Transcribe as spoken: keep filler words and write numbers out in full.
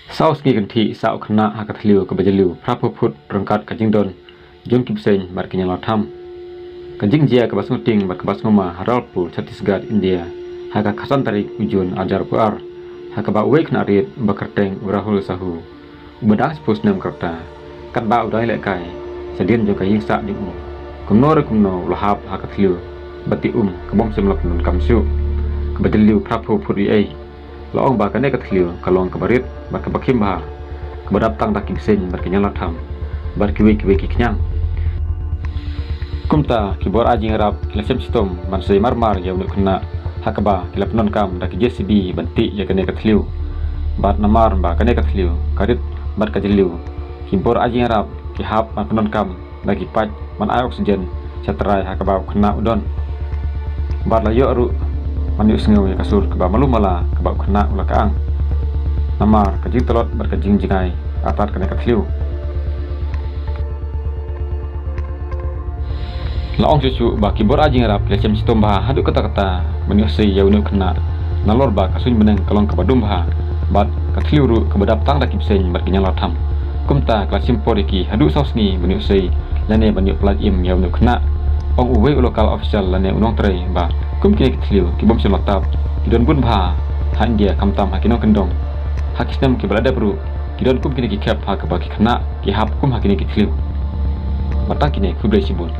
Saw sngi kynthih sah u khynnah ha ka thliew kaba jylliew phra phew phut ryngkat ka jingdon jong ki bseiñ bad ki ñianglaw tham. Ka jingjia kaba sngewtieng bad kaba sngewma ha Rampur, Chhattisgarh, India, ha ka khatsan tarik u Jun ar hajar arphew ar, ha kaba uwei u khynnah rit ba kyrteng u Rahul Sahu, uba dang shiphew snem ka rta, katba u dang ïalehkai shadien jong ka ïing sah jong u, kumno re kumno u la hap ha ka thliew bad tih um ka bym shym la pyndonkam shuh, kaba jylliew phra phew phut eiei. La ong ba kane ka thliew ka long kaba rit bad kaba khim bha, kaba dap tang da ki bseiñ bad ki ñianglaw tham bad kiwei kiwei ki khñiang. Kumta ki bor ai jingïarap ki la shem shitom ban sei mar mar ïa une u khynnah, ha kaba ki la pyndonkam da ki J C B ban tih ïa kane ka thliew. Bad namar ba kane ka thliew ka rit bad ka jylliew, ki bor ai jingïarap ki hap ban pyndonkam da ki paip ban ai oxygen sha trai ha kaba u khynnah u don. Bad la ïoh ruh ban ïohsngew ïa ka sur kaba malu mala kaba u khynnah u la kang, namar ka jingtlot bad ka jingjngai artat kane ka thliew. La ong shuh shuh ba ki bor ai jingïarap ki la shem shitom bha haduh katta katta ban ïoh sei ïa une u khynnah, nalor ba ka suiñ bneng ka long kaba dum bha bad ka thliew ruh kaba dap tang da ki bseiñ bad ki ñianglaw tham. Kumta ka la shim por ïa ki haduh saw sngi ban ïoh sei lane ban ïoh pyllait im ïa une u khynnah. Ong uwei u local official lane u nongtrei ba kum kine ki thliew ki bym shym la tap ki don bun bha ha India, khamtam ha ki nongkyndong. Ha ki snem kiba la dep ruh ki don kum kine ki khep ha kaba ki khynnah ki hap kum ha kine ki thliew. Bad tang kine, khublei shibun.